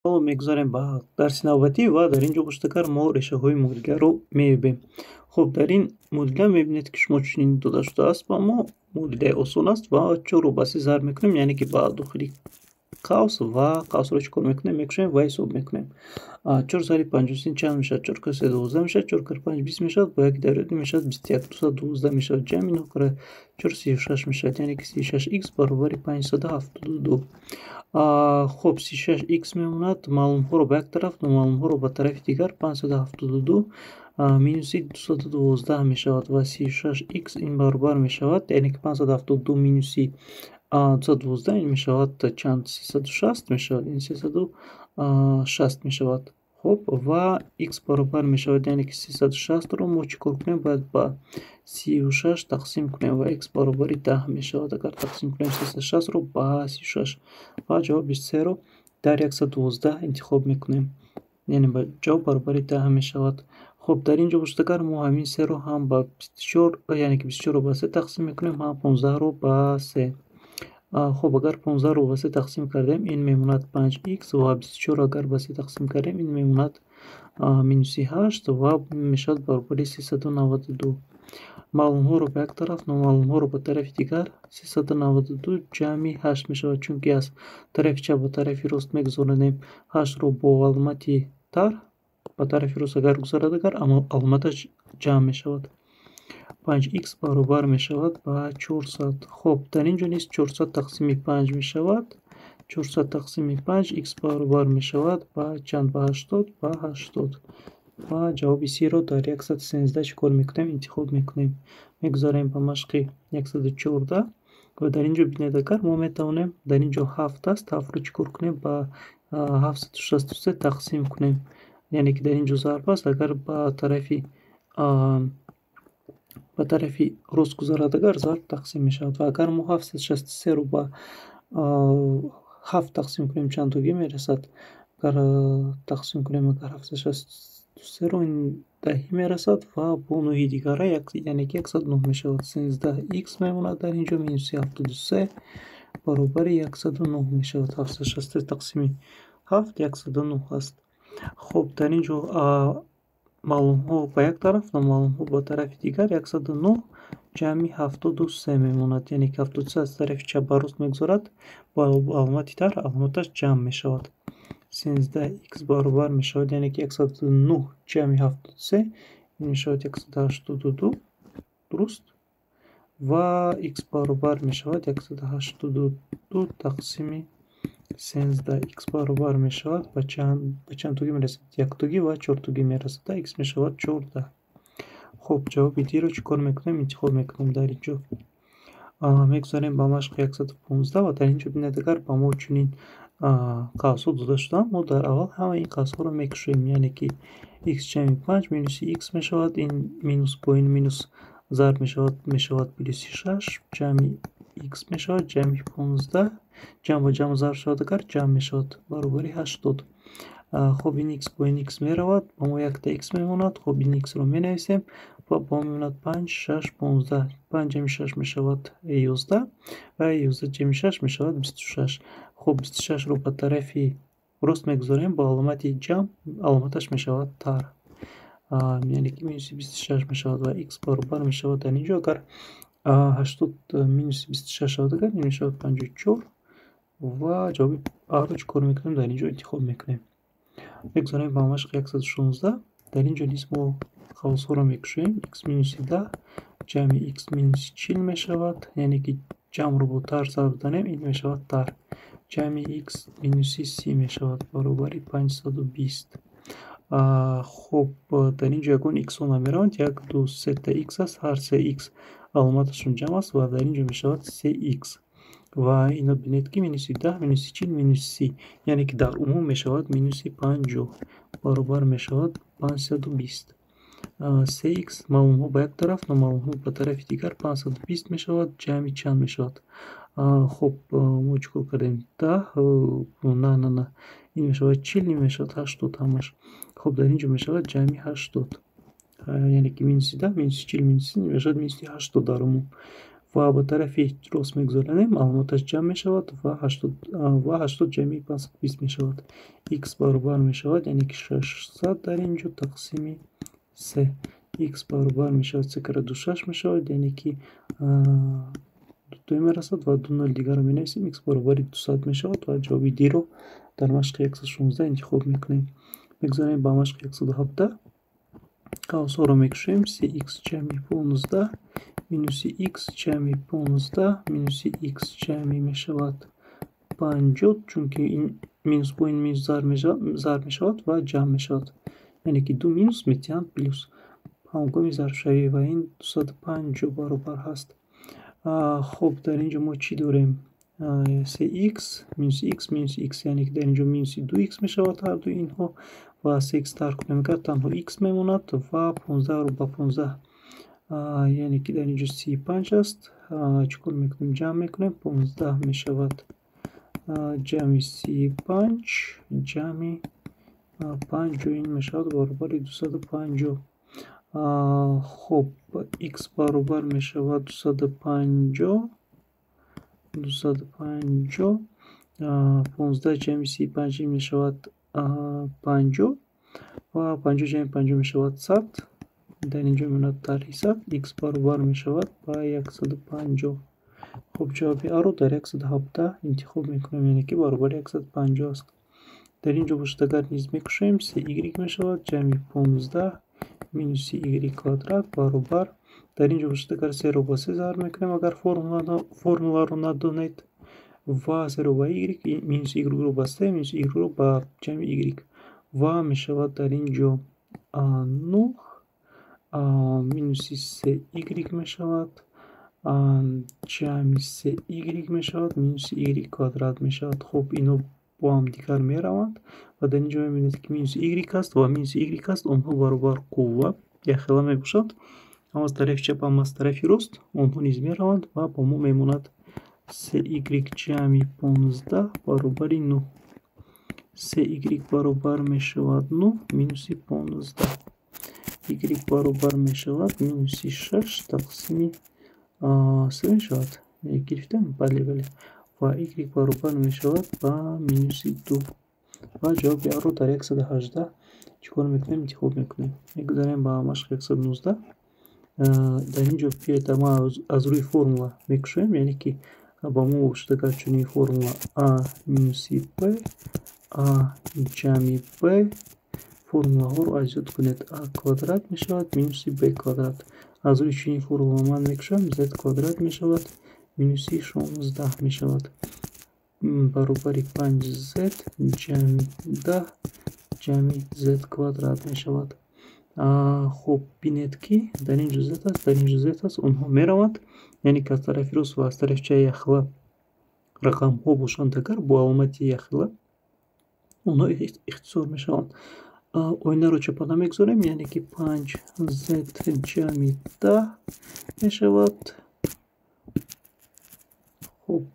Ҳоло мегузарем ба дарси навбатӣ ва дар ин ҷо бошад, агар мо решаҳои муодиларо меёбем. Хуб, дар ин муодила мебинед, ки шумо чунин дода шудааст ба мо. Муодилаи осон аст ва чорро ба се зарб мекунем, яъне ки ба дохили қавс ва қавсро чӣ кор мекунем? Мекушоем ва ҳисоб мекунем. Чор зарби панҷу се чанд мешавад? Чор кар се 12 мешавад, чор кар панҷ 20 мешавад, бо як дар мешавад 21, 212 мешавад. Ҷамъи нӯҳ кара чор 36 мешавад, яъне ки 36 икс баробари 572. Хуб, 36 икс мемонад, маълумҳоро ба як тараф, номаълумҳоро ба тарафи дигар, 572 минуси 212 мешавад ва 36 икс ин баробар мешавад, яъне ки 572 минуси 212 ин мешавад чанд? 360 мешавад, ин 360 мешавад. Хуб, ва икс баробар мешавад, яъне ки 360-ро мо чӣ кор кунем? Бояд ба 36 тақсим кунем ва икс баробари 10 мешавад. Агар тақсим кунем 360-ро ба 36 ва ҷавоби серо дар 112 интихоб мекунем, яъне ҷавоб баробари 10 мешавад. Хуб, дар ин ҷо бошад, агар мо ҳамин серо ҳам ба 24, яъне ки 24-ро ба се тақсим мекунем, ҳам 15-ро ба се. Хуб, агар 15-ро ба се тақсим кардем, ин мемонад панҷ икс ва 24-ро агар ба се тақсим кардем, ин мемонад минуси ҳашт ва мешавад баробари 392. Маълумҳоро ба як тараф, номаълумҳоро ба тарафи дигар, 392 ҷамъи ҳашт мешавад, чунки аз тарафи чап ба тарафи рост мегузаронем ҳаштро бо аломати тарҳ, ба тарафи рост агар гузарад, агар аломаташ ҷамъ мешавад. Панҷ икс баробар мешавад ба 400. Хуб, дар ин ҷо низ 400 тақсими панҷ мешавад. 400 тақсими панҷ икс баробар мешавад ба чанд? Ба 80, ба 80. Ва ҷавоби сиро дар 113 чӣ кор мекунем? Интихоб мекунем. Мегузарем ба машқи 114 ва дар ин ҷо бинед, агар мо метавонем, дар ин ҷо ҳафт аст, ҳафтро чӣ кор кунем? Ба 763 тақсим кунем. Яъне ки дар ин ҷо зарб аст, агар ба тарафи рост гузарад, агар зарб тақсим мешавад. Ва агар мо 763-ро ба ҳафт тақсим кунем, чанд тогӣ мерасад? Агар тақсим кунем, агар 763-ро, ин даҳӣ мерасад ва бо нӯҳи дигара, яъне ки 109 мешавад. 13 икс мемонад дар ин ҷо, минуси 73 баробари 109 мешавад. 763 тақсими ҳафт 109 аст. Хуб, дар ин ҷо маълумҳо ба як тараф, номаълумҳо ба тарафи дигар, 109 ҷамъи 73 мемонад, яъне ки 73 аз тарафи чап ба рост мегузарад, бо аломати тарҳ аломаташ ҷамъ мешавад. 13 икс баробар мешавад, яъне ки 109 ҷамъи 73 ин мешавад 182, дуруст? Ва икс баробар мешавад 182 тақсими 13. Икс баробар мешавад ба чанд тогӣ мерасад? Яктогӣ ва чортогӣ мерасад. Икс мешавад 14. Хуб, ҷавоби диро чӣ кор мекунем? Интихоб мекунем дар ин ҷо. Мегузарем ба машқи 115 ва дар ин ҷо бинед, агар ба мо чунин қавсҳо дода шудаанд, мо дар аввал ҳамаи ин қавсҳоро мекушоем, яъне ки икс ҷамъи панҷ минуси икс мешавад, ин минус бо ин минус зарб мешавад, мешавад плюси шаш, ҷамъи икс мешавад, ҷамъи 15, ҷамъ ба ҷамъ зарб шавад, агар ҷамъ мешавад, баробари 80. Хуб, ин икс бо ин икс меравад, ба мо якта икс мемонад. Хуб, ин иксро менависем ва ба мо мемонад панҷ, шаш, 15. Панҷ ҷамъи шаш мешавад 11 ва 11 ҷамъи шаш мешавад 26. Хуб, 26-ро ба тарафи рост мегузорем, бо аломати ҷамъ аломаташ мешавад тарҳ, яъне ки минуси 26 мешавад ва икс баробар мешавад, дар ин ҷо агар 80 минуси 26 шавад, агар ин мешавад 54 ва ҷавоби аро чӣ кор мекунем? Дар ин ҷо интихоб мекунем. Мегузорем ба машқи 116. Дар ин ҷо низ мо қавсҳоро мекушоем. Икс минуси 10 ҷамъи икс минуси 40 мешавад, яъне ки ҷамъро бо тарҳ зарб занем, ин мешавад тарҳ, ҷамъи икс минуси 30 мешавад баробари 520. Хуб, дар ин ҷо ягон иксҳо намераванд, як, ду, сета икс аст, ҳар се икс аломаташон ҷамъ аст ва дар ин ҷо мешавад се икс. Ва ино бинед, ки минуси 10, минуси 40, минуси 30, яъне ки дар умум мешавад минуси 50 баробар мешавад 520. Се икс, маълумҳо ба як тараф, номаълумҳо ба тарафи дигар, 520 мешавад, ҷамъи чанд мешавад? Хуб, мо чӣ кор кардем? 10, на, на, на, ин мешавад 40, ин мешавад 80 ҳамаш. Хуб, дар ин ҷо мешавад ҷамъи 80, яъне ки минуси 10, минуси 40, минуси 30 мешавад минуси 80 дар умум. Ва ба тарафи рост мегузаронем, аломаташ ҷамъ мешавад ва 80 ҷамъи 520 мешавад. Х баробар мешавад, яъне ки 600 дар ин ҷо тақсими 3. Х баробар мешавад 3 кара 2 6 мешавад, яъне ки 2 мерасад ва 2 нол дигарро менависем. Х баробари 200 мешавад ва ҷавоби D-ро дар машқи 116 интихоб мекунем. Мегузарем ба машқи 117. Қавсҳоро мекушоем. 3х ҷамъи 15 минуси х ҷамъи 15 минуси х ҷамъи мешавад 50, чунки ин минус бо ин минус зарб мешавад ва ҷамъ мешавад. Яъне ки ду минус метиҳанд плюс. Ҳангоми зарбшавӣ ва ин 250 баробар ҳаст. Хуб, дар ин ҷо мо чӣ дорем? 3х минус х минус х, яъне ки дар ин ҷо минуси 2х мешавад ҳардуи инҳо ва 3х тарк намекард, танҳо х мемонад ва 15-ро ба 15, яъне ки дар ин ҷо 35 аст. Чӣ кор мекунем? Ҷамъ мекунем. 15 мешавад ҷамъи 35 ҷамъи 50, ин мешавад баробари 250. Хуб, х баробар мешавад 250, 250, 15 ҷамъи 35 ин мешавад 50 ва 50 ҷамъи 50 мешавад 100. Дар ин ҷо мемонад тарҳи 100. Х баробар мешавад ба 150. Хуб, ҷавоби А-ро дар 117 интихоб мекунем, яъне ки баробари 150 аст. Дар ин ҷо бошад, агар низ мекушоем, 3y мешавад ҷамъи 15 минуси y квадрат баробар. Дар ин ҷо бошад, агар 3-ро ба 3 зарб мекунем, агар формуларо надонед, ва 3-ро ба y, минус y-ро ба 3, минус y-ро ба ҷамъи y ва мешавад дар ин ҷо 9 минуси 3y мешавад ҷамъи 3y мешавад минуси y квадрат мешавад. Хуб, ино бо ҳамдигар мераванд ва дар ин ҷо мебинед, ки минуси y аст ва минуси y аст, онҳо баробар қувва якхела мебошанд. Ҳам аз тарафи чап, ҳам аз тарафи рост онҳо низ мераванд ва ба мо мемонад 3y ҷамъи 15 баробари 9. 3y баробар мешавад 9 минуси 15. Y баробар мешавад минуси 6 тақсими 3 мешавад. Гирифтем? Бале, бале. Ва y баробар мешавад ба минуси 2. Ва ҷавоби А-ро дар 118 чӣ кор мекунем? Интихоб мекунем. Мегузарем ба машқи 119. Дар ин ҷо биёед, мо аз рӯи формула мекушоем, яъне ки ба мо бошад агар чунин формула: а минуси б, а ҷамъи б. Формулаҳоро аз ёд кунед. А квадрат мешавад минуси б квадрат. Аз рӯи чунин формула ман мекушоям, z квадрат мешавад минуси 16 мешавад баробари 5z ҷамъи 10 ҷамъи z квадрат мешавад. Хуб, бинед, ки дар ин ҷо z аст, дар ин ҷо z аст, онҳо мераванд, яъне ки аз тарафи рост ва аз тарафи чап якхела рақамҳо бошанд, агар бо аломати якхела, онҳо ихтисор мешаванд. Оинаро чапона мегузорем, яъне ки 5z ҷамъи 10 мешавад. Хуб,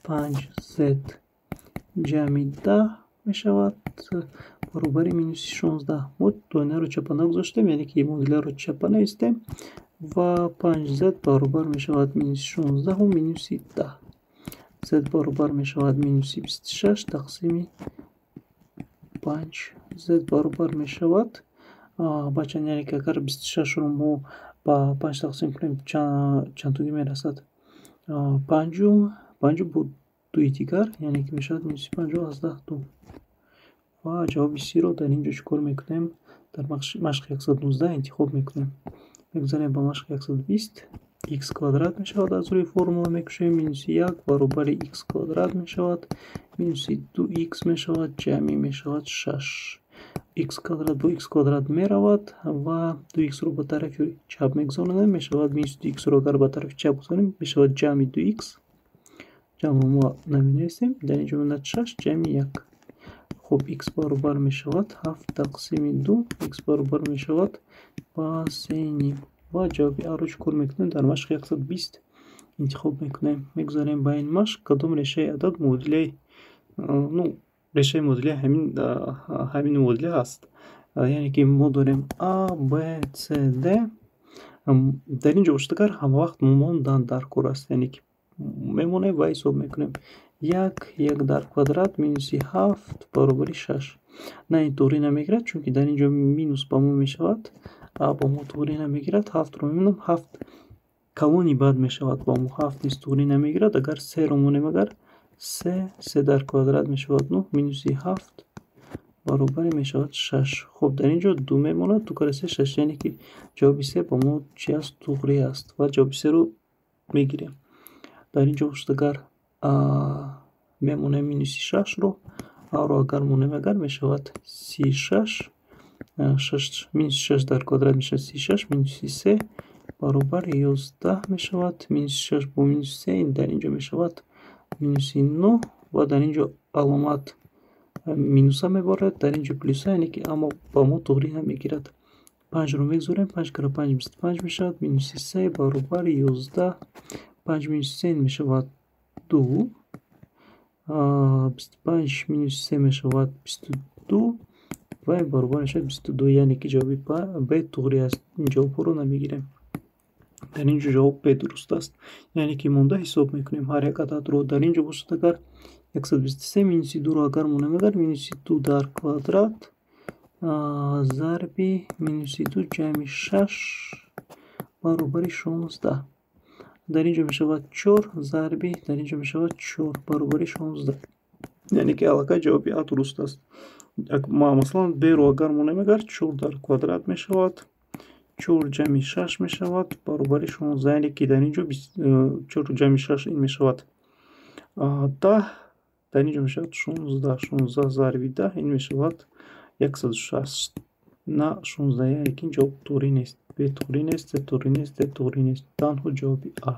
5z ҷамъи 10 мешавад баробари минуси 16. Мо оинаро чапона гузоштем, яъне ки муодиларо чапа навистем ва 5z баробар мешавад минуси 16-у минуси 10. Z баробар мешавад минуси 26 тақсими 5. Z баробар мешавад, бача, яъне ки агар 26-ро мо ба 5 тақсим кунем, чандтогӣ мерасад? Панҷу панҷу бо дуи дигар, яъне ки мешавад минуси 5,2. Ва ҷавоби С-ро дар ин ҷо чӣ кор мекунем? Дар машқи 119 интихоб мекунем. Мегузарем ба машқи 120. Х квадрат мешавад, аз рӯи формула мекушоем, минуси 1 баробари х квадрат мешавад минуси 2х мешавад ҷамъи мешавад 6. Х квадрат бо х квадрат меравад ва 2х-ро ба тарафи чап мегузаронем, мешавад минуси 2х-ро агар ба тарафи чап гузорем, мешавад ҷамъи 2х. Ҷамъро мо наменависем. Дар ин ҷо мемонад 6 ҷамъи 1. Хуб, х баробар мешавад 7 тақсими 2, х баробар мешавад ба 3,5. Ва ҷавоби А-ро чӣ кор мекунем? Дар машқи 120 интихоб мекунем. Мегузарем ба ин машқ. Кадом решаи адад муодилаи, ну, решаи муодилаи ҳамин муодила аст? Яъне ки мо дорем а, б, с, д. Дар ин ҷо бошад, агар ҳамавақт мондан дар кор аст, яъне ки мемонем ва ҳисоб мекунем. Як, як дар квадрат минуси ҳафт баробари шаш. На, ин туғрӣ намегирад, чунки дар ин ҷо минус ба мо мешавад, ба мо туғрӣ намегирад. Ҳафтро мемонам, ҳафт калони бад мешавад, ба мо ҳафт низ туғрӣ намегирад. Агар серо монем, агар се, се дар квадрат мешавад нӯҳ, минуси ҳафт баробари мешавад шаш. Хуб, дар ин ҷо ду мемонад, ду кара се шаш, яъне ки ҷавоби се ба мо чи аст? Туғрӣ аст ва ҷавоби серо мегирем. Дар ин ҷо бошад, агар мемонем минуси шашро, аро агар монем, агар мешавад 36, шаш минуси шаш дар квадрат мешавад 36, минуси се баробар 11 мешавад. Минуси шаш бо минуси се ин дар ин ҷо мешавад минуси нӯҳ ва дар ин ҷо аломат минуса меборад, дар ин ҷо плюса, яъне ки аммо ба мо туғрӣ намегирад. Панҷро мегузорем, панҷ кара панҷ 25 мешавад, минуси се баробар 11, панҷ минуси се мешавад ду, 25 минуси се мешавад 22 ва ин баробар мешавад 22, яъне ки ҷавоби б туғрӣ аст. Ин ҷавобҳоро намегирем. Дар ин ҷо ҷавоб б дуруст аст. Яъне ки монда ҳисоб мекунем ҳар як ададро. Дар ин ҷо бошад, агар 123 минуси дуро агар монем, агар минуси ду дар квадрат зарби минуси ду ҷамъи шаш баробари 16. Дар ин ҷо мешавад чор зарби, дар ин ҷо мешавад чор баробари 16. Яъне ки аллакай ҷавоби а дуруст аст. Масалан, б-ро агар монем, агар чор дар квадрат мешавад, чор ҷамъи шаш мешавад баробари 16, яъне ки дар ин ҷо чор ҷамъи шаш ин мешавад 10, дар ин ҷо мешавад 16, 16 зарби 10 ин мешавад 160, на 16, яъне ки ин ҷавоб туғрӣ нест. Б туғрӣ нест, С туғрӣ нест, Д туғрӣ нест, танҳо ҷавоби А.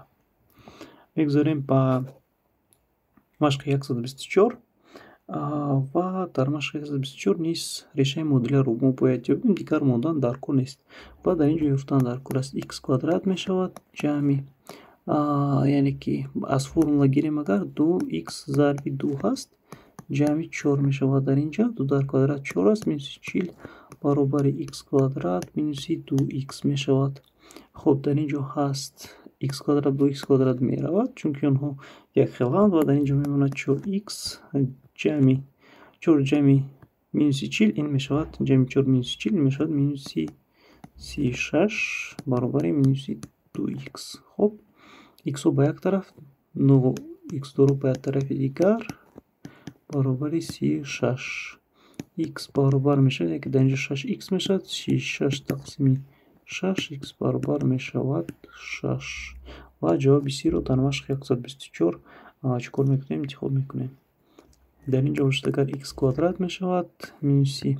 Мегузарем ба машқи 124 ва дар машқи 124 низ решаи муодиларо мо бояд ёбем, дигар мондан дар кор нест. Ва дар ин ҷо ёфтан дар кор аст х квадрат мешавад ҷамъи, яъне ки аз формула гирем, агар ду х зарби ду ҳаст, ҷамъи чор мешавад. Дар ин ҷо ду дар квадрат чор аст, минуси 40 баробари х квадрат минуси ду х мешавад. Хуб, дар ин ҷо ҳаст х квадрат бо х квадрат меравад, чунки онҳо якхеланд, ва дар ин ҷо мемонад чор х ҷамъи чор ҷамъи минуси 40, ин мешавад ҷамъи чор минуси 40, ин мешавад минуси 36 баробари минуси ду х. Хуб, х-ҳо ба як тараф, х дуро ба тарафи дигар баробари 36. Х баробар мешавад, яке дар ин ҷо шаш х мешавад, 36 тақсими шаш х баробар мешавад шаш. Ва ҷавоби сиро дар машқи 124 чӣ кор мекунем? Интихоб мекунем. Дар ин ҷо бошад, агар х квадрат мешавад, минуси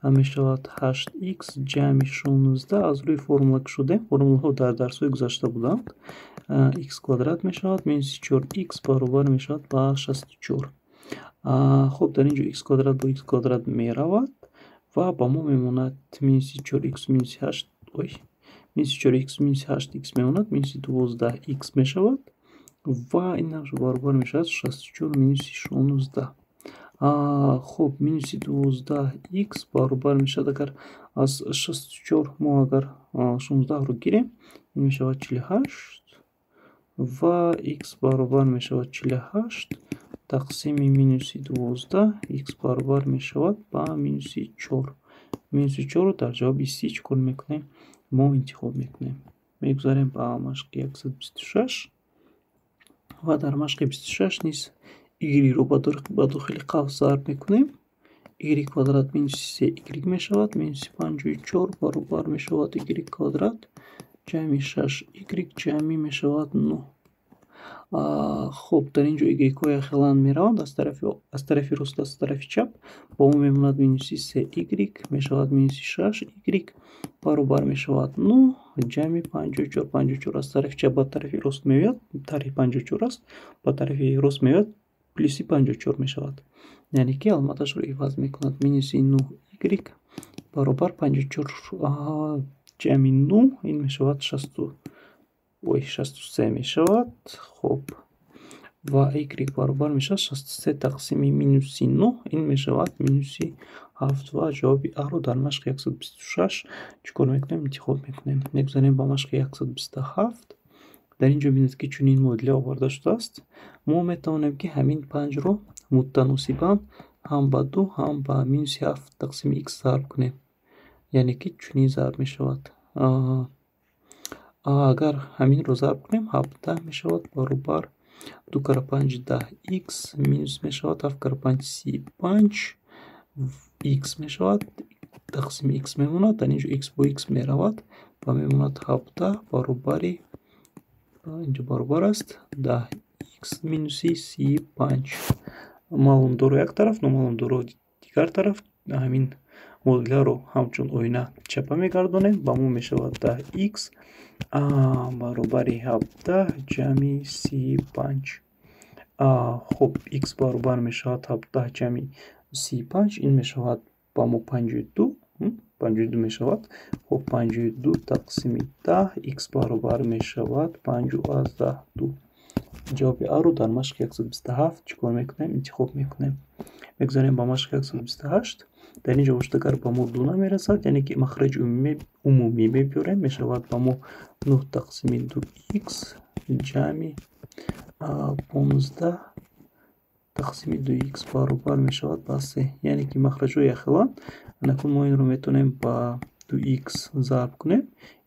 мешавад ҳашт х ҷамъи 16, аз рӯи формула кушодем, формулаҳо дар дарсҳои гузашта буданд. Х квадрат мешавад минуси чор х баробар мешавад ба 64. Хуб, дар ин ҷо х квадрат бо х квадрат меравад ва ба мо мемонад минуси чор х минуси ҳашт, ой, минуси чор х минуси ҳашт х мемонад, минуси 12 х мешавад ва ин баробар мешавад 64 минуси 16. Хуб, минуси 12 х баробар мешавад, агар аз 64 мо агар 16-ро гирем, ин мешавад 48 ва х баробар мешавад 48 тақсими минуси 12, х баробар мешавад ба минуси чор. Минуси чорро дар ҷавоби си чӣ кор мекунем? Мо интихоб мекунем. Мегузарем ба машқи 126 ва дар машқи 26 низ y-ро ба дохили қавс зарб мекунем. Y квадрат минуси се y мешавад, минуси 54 баробар мешавад y квадрат ҷамъи шаш y ҷамъи мешавад нӯҳ. Хуб, дар ин ҷо y-ҳо якхеланд мераванд аз тарафи рост, аз тарафи чап. Ба мо мемонад минуси се y мешавад минуси шаш y баробар мешавад нӯҳ ҷамъи 54. 54 аз тарафи чап ба тарафи рост меояд, тарафи 54 аст, ба тарафи рост меояд, плюси 54 мешавад. Яъне ки аломаташро иваз мекунад. Минуси нӯҳ y баробар 54 ҷамъи нӯҳ ин мешавад 63 мешавад. Хуб, Ва y баробар мешавад 63 тақсими минуси 9, ин мешавад минуси 7. Ва ҷавоби А-ро дар машқи 126 чӣ кор мекунем? Интихоб мекунем. Мегузарем ба машқи 127. Дар ин ҷо бинед, ки чунин муодила оварда шудааст. Мо метавонем, ки ҳамин панҷро мутаносибан ҳам ба ду, ҳам ба минуси ҳафт тақсими х зарб кунем, яъне ки чунин зарб мешавад. Агар ҳаминро зарб кунем, 17 мешавад баробар ду кара панҷ 10 х, минус мешавад ҳафт кара панҷ 35 х мешавад, тақсими х мемонад. Дар ин ҷо х бо х меравад ва мемонад 17 баробари, инҷо баробар аст 10 х минуси 35. Маълумдорро як тараф, номаълумдорро дигар тараф. Ҳамин муодиларо ҳамчун оина чапа мегардонем, ба мо мешавад 10 х баробари 17 ҷамъи 35. Хуб, х баробар мешавад 17 ҷамъи 35, ин мешавад ба мо 52, 52 мешавад. Хуб, 52 тақсими 10, х баробар мешавад 5,2. Ҷавоби А-ро дар машқи 127 чӣ кор мекунем? Интихоб мекунем. Мегузарем ба машқи 128. Дар ин ҷо бошад, агар ба мо ду намерасад, яъне ки махраҷи умумӣ мебиёрем, мешавад ба мо 9 тақсими ду х ҷамъи 15 тақсими ду х баробар мешавад ба се, яъне ки махраҷҳо якхеланд. Анакун мо инро метавонем ба ду х зарб кунем,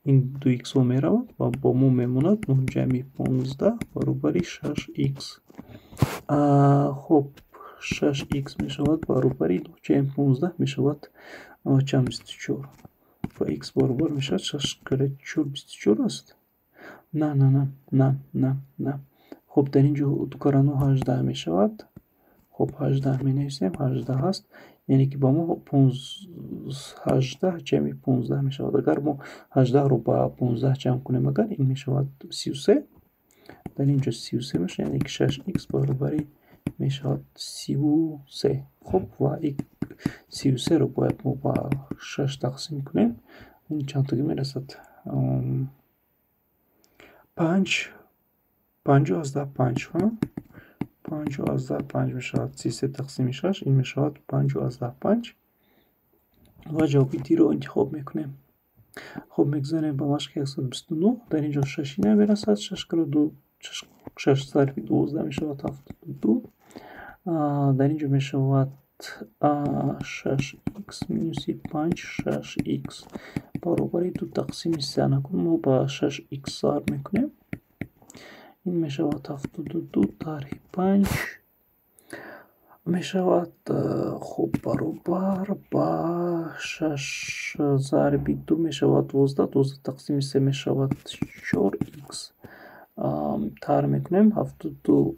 ин ду хҳо меравад ва бо мо мемонад 9 ҷамъи 15 баробари 6 х. Хуб, 6 х мешавад баробари 9 ҷамъи 15 мешавад чанд? 24. Ва х баробар мешавад шаш кара чор 24 аст? На, на, на, на, на, на. Хуб, дар ин ҷо ду кара нӯ 18 мешавад. Хуб, 18 менависем, 18 аст, яъне ки ба мо 18 ҷамъи 15 мешавад. Агар мо 18-ро ба 15 ҷамъ кунем, агар ин мешавад 33. Дар ин ҷо 33 мешавад, яъне ки 6 х баробари мешавад 33. Хуб, ва 33-ро бояд мо ба шаш тақсим кунем. Ин чандтогӣ мерасад? Панҷ, 5,5, 5,5 мешавад. 33 тақсими шаш, ин мешавад 5,5 ва ҷавоби Д-ро интихоб мекунем. Хуб, мегузарем ба машқи 129. Дар ин ҷо шаши намерасад, шаш кара ду, шаш зарби 12 мешавад 72. Дар ин ҷо мешавад шаш х минуси панҷ шаш х баробари ду тақсими се. Анакун мо ба шаш х зарб мекунем, ин мешавад 72 тарҳи панҷ мешавад. Хуб, баробар ба шаш зарби ду мешавад 12, 12 тақсими се мешавад чор х. Тар мекунем, 72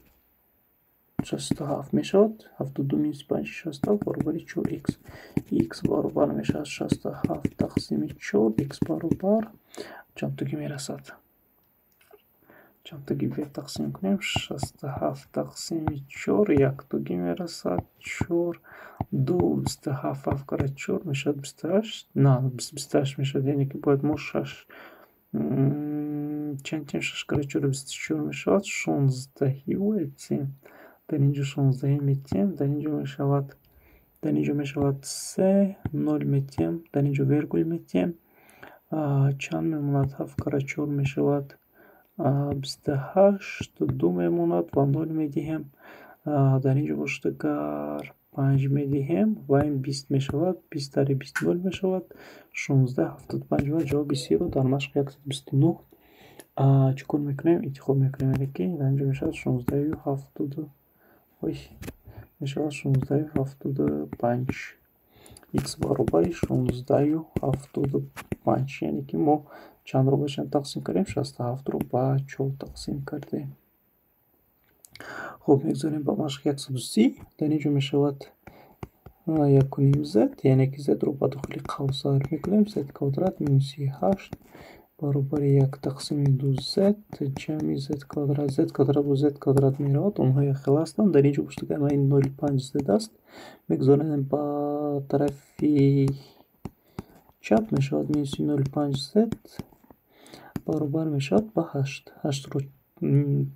67 мешавад, 72 минуси панҷ 67 баробари чор х. Х баробар мешавад 67 тақсими чор, х баробар чандтогӣ мерасад? Чандтогӣ бе тақсим кунем? 67 тақсими чор яктогӣ мерасад, чор ду 27, ҳафт кара чор мешавад 28, на, 28 мешавад, яъне ки бояд мо шаш чанд тем? Шаш кара чор 24 мешавад, шонздаҳиву этем. Дар ин ҷо шонздаҳи метем, дар ин ҷо мешавад се нол метем, дар ин ҷо вергул метем. Чанд мемонад? Ҳафт кара чор мешавад 28, ду мемонад ва нол медиҳем. Дар ин ҷо бошад, агар панҷ медиҳем ва ин 20 мешавад, 20 тари 20 нол мешавад, 16 75 ва ҷавоби С-ро дар машқи 129 чӣ кор мекунем? Интихоб мекунем, яъне ки дар ин ҷо мешавад шонздаҳю ҳафтоду, ой, мешавад 16,75. Х баробари 16,75, яъне ки мо чандро ба чанд тақсим кардем? 67-ро ба чор тақсим кардем. Хуб, мегузарем ба машқи 130. Дар ин ҷо мешавад якуним з, яъне ки зро ба дохили қавс зарб мекунем, з квадрат минуси ҳашт баробари як тақсими ду з ҷамъи з квадрат. З квадрат бо з квадрат меравад, онҳо якхела ҳастанд. Дар ин ҷо бошад, агар ин 0,5 з аст, мегузорем ба тарафи чап, мешавад минуси 0,5 з баробар мешавад ба ҳашт. Ҳаштро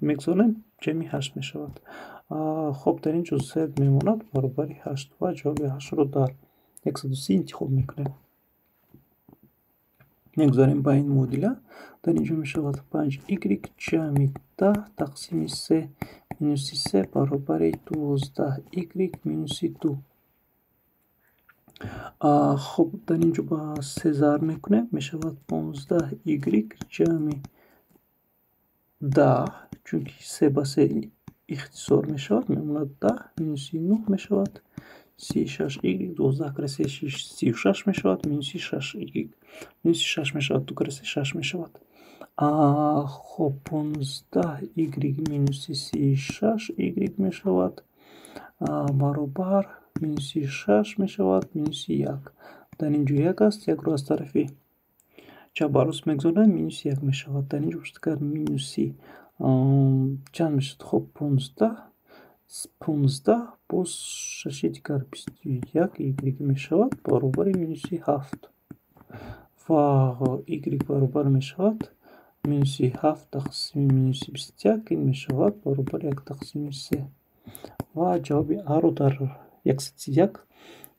мегузорем, ҷамъи 8 мешавад. Хоб, дар ин ҷо z мемонад баробари 8 ва ҷавоби 8-ро дар 130 интихоб мекунем. Мегузарем ба ин муодила. Дар ин ҷо мешавад 5y ҷамъи 10 тақсими 3 минуси 3 баробари 12y минуси 2. Хоб, дар ин ҷо ба 3 зарб мекунем, мешавад 15y ҷамъи 10, чунки 3 ба 3 ихтисор мешавад, мемонад 10 минуси 9 мешавад 36y, 12 кара 3 36 мешавад, минуси 6y минуси 6 мешавад, 2 кара 3 6 мешавад. Хоб, 15y минуси 36y мешавад баробар минуси 6 мешавад минуси 1. Дар ин ҷо 1 аст, 1-ро аз тарафи чап ба рост мегузорем, минуси 1 мешавад. Дар ин ҷо бошад минуси чанд мешавад? Хоб, 15 боз 6 дигар 21 y мешавад баробари минуси 7 ва y баробар мешавад минуси 7 тақсими минуси 21, ин мешавад баробари 1 тақсими 3 ва ҷавоби А-ро дар 131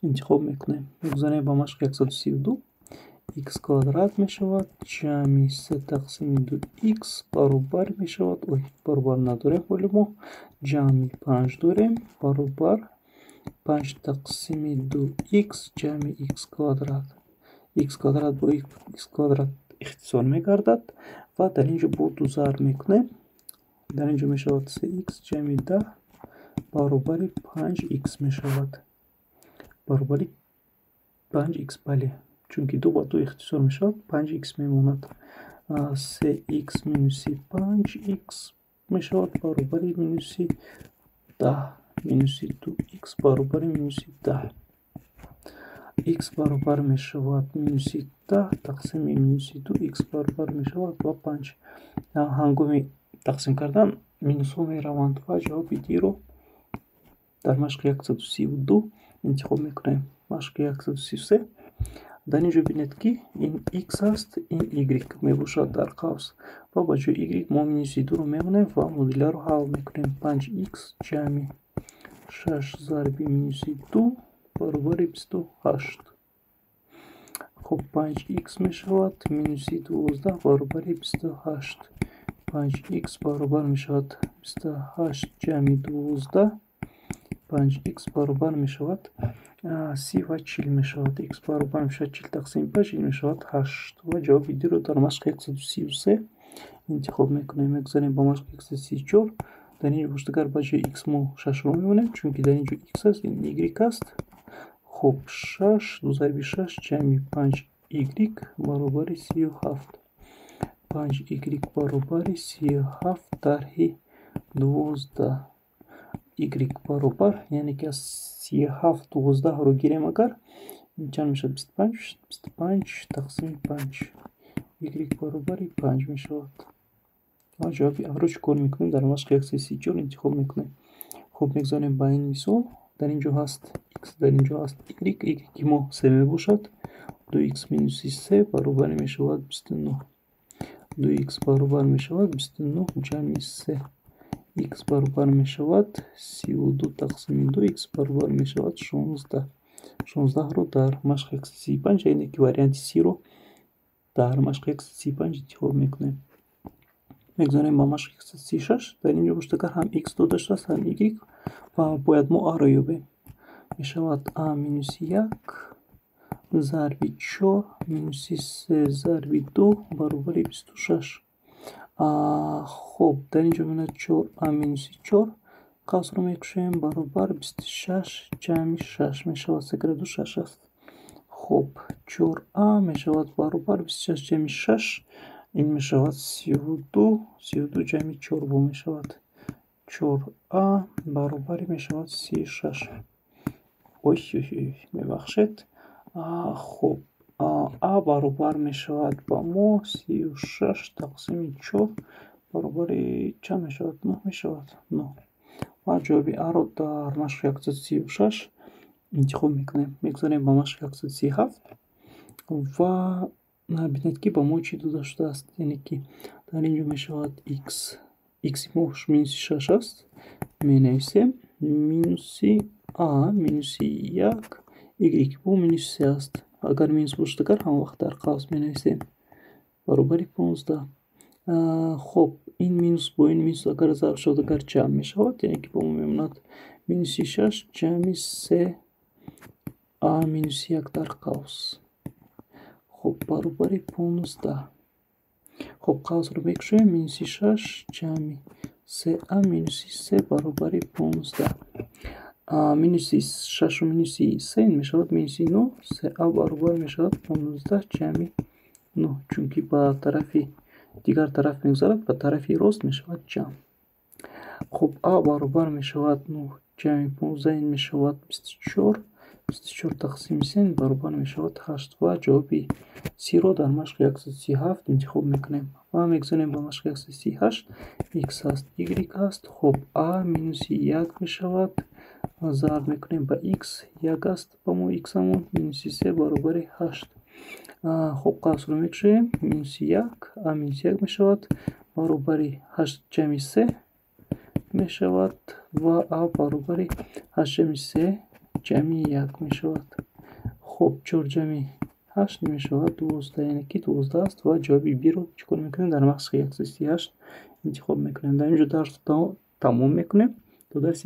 интихоб мекунем. Мегузарем ба машқи 132. X квадрат мешавад ҷамъи 3 тақсими 2x баробар мешавад, ой, баробар надорем ҳоли мо, ҷамъи 5 дорем, баробар 5 тақсими 2x ҷамъи x квадрат. X квадрат бо x квадрат ихтисор мегардад ва дар ин ҷо бо 2 зарб мекунем. Дар ин ҷо мешавад 3x ҷамъи 10 баробари 5x мешавад. Баробари 5x, бале, чунки 2 ба 2 ихтисор мешавад, 5x мемонад. 3x минуси 5x мешавад баробари минуси 10, минуси 2x баробари минуси 10. X баробар мешавад минуси 10 тақсими минуси 2, x баробар мешавад ба 5. Ҳангоми тақсим кардан минусҳо мераванд ва ҷавоби D-ро дар машқи 132 интихоб мекунем. Машқи 133. Дар ин ҷо бинед, ки ин x аст, ин y мебошад дар қавс ва ба ҷои y мо минуси 2-ро мемонем ва муодиларо ҳал мекунем. 5x ҷамъи 6 зарби минуси 2 баробари 28. Хоб, 5x мешавад минуси 12 баробари 28. 5x баробар мешавад 28 ҷамъи 12, 5x баробар мешавад 30 ва 40 мешавад. X баробар мешавад 40 тақсими 5, ин мешавад 8 ва ҷавоби D-ро дар машқи 133 интихоб мекунем. Мегузарем ба машқи 134. Дар ин ҷо бошад, агар ба ҷои x мо 6-ро мемонем, чунки дар ин ҷо x аст, ин y аст. Хоб, 6 ду зарби 6 ҷамъи 5y баробари 37. 5y баробари 37 тарҳи 12. Y баробар, яъне ки аз 37 12-ро гирем агар, ин чанд мешавад? 25, 25 тақсими 5. Y баробари 5 мешавад. Ва ҷавоби А-ро чӣ кор мекунем? Дар машқи 134 интихоб мекунем. Хуб, мегузарем ба ин мисол. Дар ин ҷо ҳаст x, дар ин ҷо ҳаст y. Y мо 3 мебошад. 2x минуси 3 баробари мешавад 29. 2x баробар мешавад 29 ҷамъи 3. X баробар мешавад 32 тақсими 2, x баробар мешавад 16. 16-ро дар машқи 135, яъне ки варианти C-ро дар машқи 135 интихоб мекунем. Мегузарем ба машқи 136. Дар ин ҷо бошад, агар ҳам x дода шудааст, ҳам y ва бояд мо а-ро ёбем. Мешавад а минуси 1 зарби 4 минуси 3 зарби 2 баробари 26. Хуб, дар ин ҷо мемонад 4а минуси 4, қавсро мекушоем, баробар 26 ҷамъи 6 мешавад, 3 кара 2 6 аст. Хуб, 4а мешавад баробар 26 ҷамъи 6, ин мешавад 32, 32 ҷамъи 4 бо мешавад 4а баробари мешавад 36. Ой, ой, ой, мебахшед. Хуб, а баробар мешавад ба мо 36 тақсими 4 баробари чанд мешавад? 9 мешавад. 9. Ва ҷавоби А-ро дар машқи 136 интихоб мекунем. Мегузарем ба машқи 137 ва бинед, ки ба мо чӣ дода шудааст. Яъне ки дар ин ҷо мешавад x, Икси мо минуси шаш аст, менависем минуси а минуси як, y мо минуси се аст. Агар минус бошад, агар ҳама вақт дар қавс менависем, баробари 15. Хоб, ин минус бо ин минус агар зарб шавад, агар ҷамъ мешавад, яъне ки бо мо мемонад минуси шаш ҷамъи се а минуси як дар қавс. Хоб, баробари 15. Хоб, қавсро мекушоем, минуси шаш ҷамъи се а минуси се баробари 15. Минуси шашу минуси се мешавад минуси нӯҳ, се а баробар мешавад 15 ҷамъи нӯҳ, чунки ба тарафи дигар тараф мегузарад, ба тарафи рост мешавад ҷамъ. Хуб, а баробар мешавад нӯҳ ҷамъи 15, ин мешавад 24, 24 тақсими се баробар мешавад ҳашт ва ҷавоби сиро дар машқи 137 интихоб мекунем ва мегузорем ба машқи 138. Х аст, y аст. Хуб, а минуси як мешавад, зарб мекунем ба х, як аст ба мо х-амон, минуси се баробари ҳашт. Хуб, қавсро мекушоем, минуси як а минуси як мешавад баробари ҳашт ҷамъи се мешавад ва а баробари ҳашт ҷамъи се ҷамъи як мешавад. Хуб, чор ҷамъи ҳашт мешавад 12, яъне ки 12 аст ва ҷавоби биро чӣ кор мекунем? Дар машқи 138 интихоб мекунем. Дар ин ҷо дарсро тамом мекунем. То дарси